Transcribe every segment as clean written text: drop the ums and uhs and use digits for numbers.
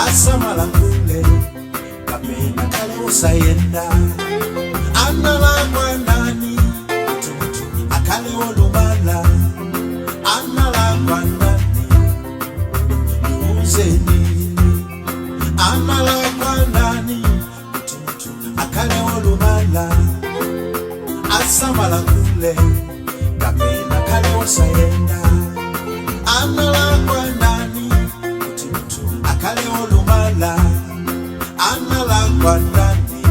Asamalankhule kapena akhale osayenda. Analakwa ndani kuti munthu akhale olumala? Analakwa ndani? Ndiuzeni. Analakwa ndani kuti munthu akhale olumala, asamalankhule kapena akhale osayenda? Analakwa ndani kuti munthu akhale olumala? Analakwa ndani?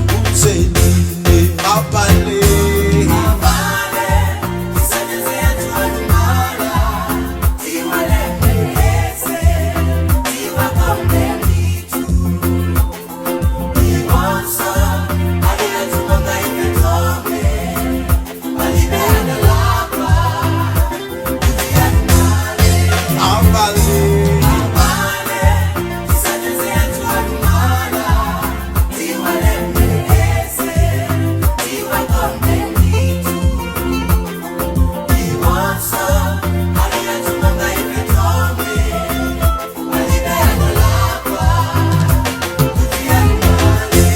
Ndiuzeni abale. Abale, tisanyoze anthu olumala, tiwalemekeze, tiwakonde ndithu. Iwonso ali anthu monga ife tomwe, palibe analakwa kuti alumale. Abale. Abale, tisanyoze anthu olumala, tiwalemekeze, tiwakonde ndithu. Iwonso ali anthu monga ife tomwe, palibe analakwa kuti alumale.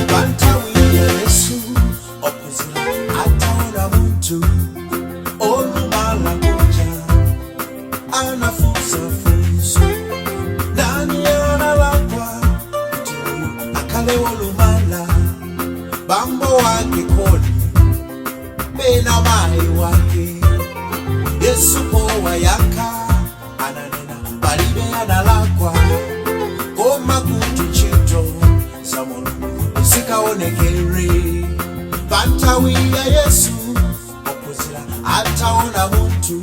Panthawi ya Yesu, ophunzira ataona munthu olumala uja anafunsa funso: ndani analakwa kuti uyu akhale wolumala, bambo wake kodi pena mayi wake? Yesu powayankha ananena, palibe analakwa, koma kuti ntchito za Mulungu zikaonekere. Panthawi ya Yesu, ophunzira ataona munthu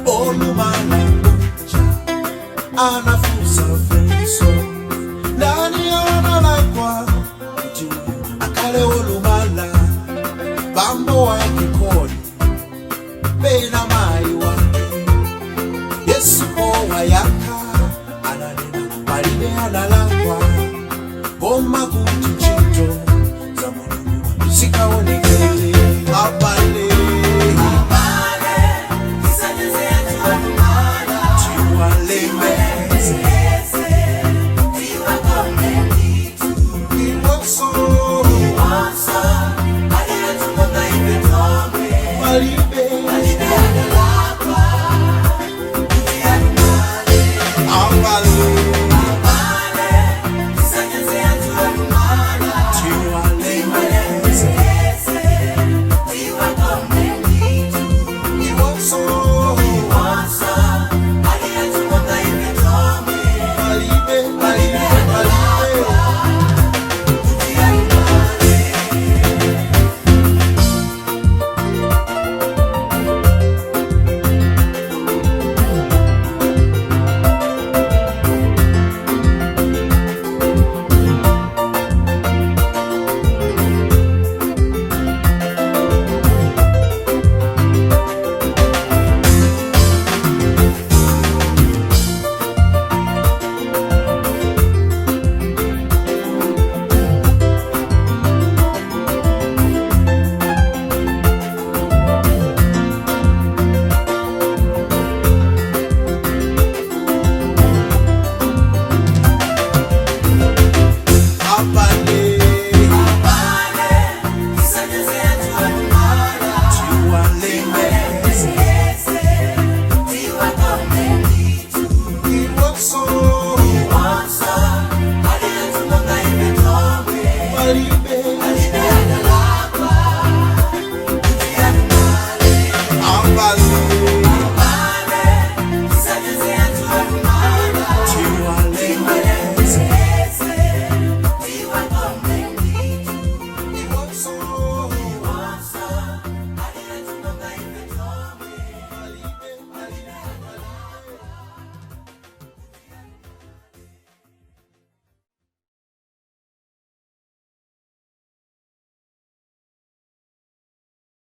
olumala uja anafunsa funso: ndani analakwa kuti uyu akhale olumala, bambo wake kodi pena mayi wake? Yesu powayankha ananena, palibe analakwa, koma kuti ntchito za Mulungu zikaonekere. Abale. Abale, tisanyoze anthu olumala, Tiwalemekeze.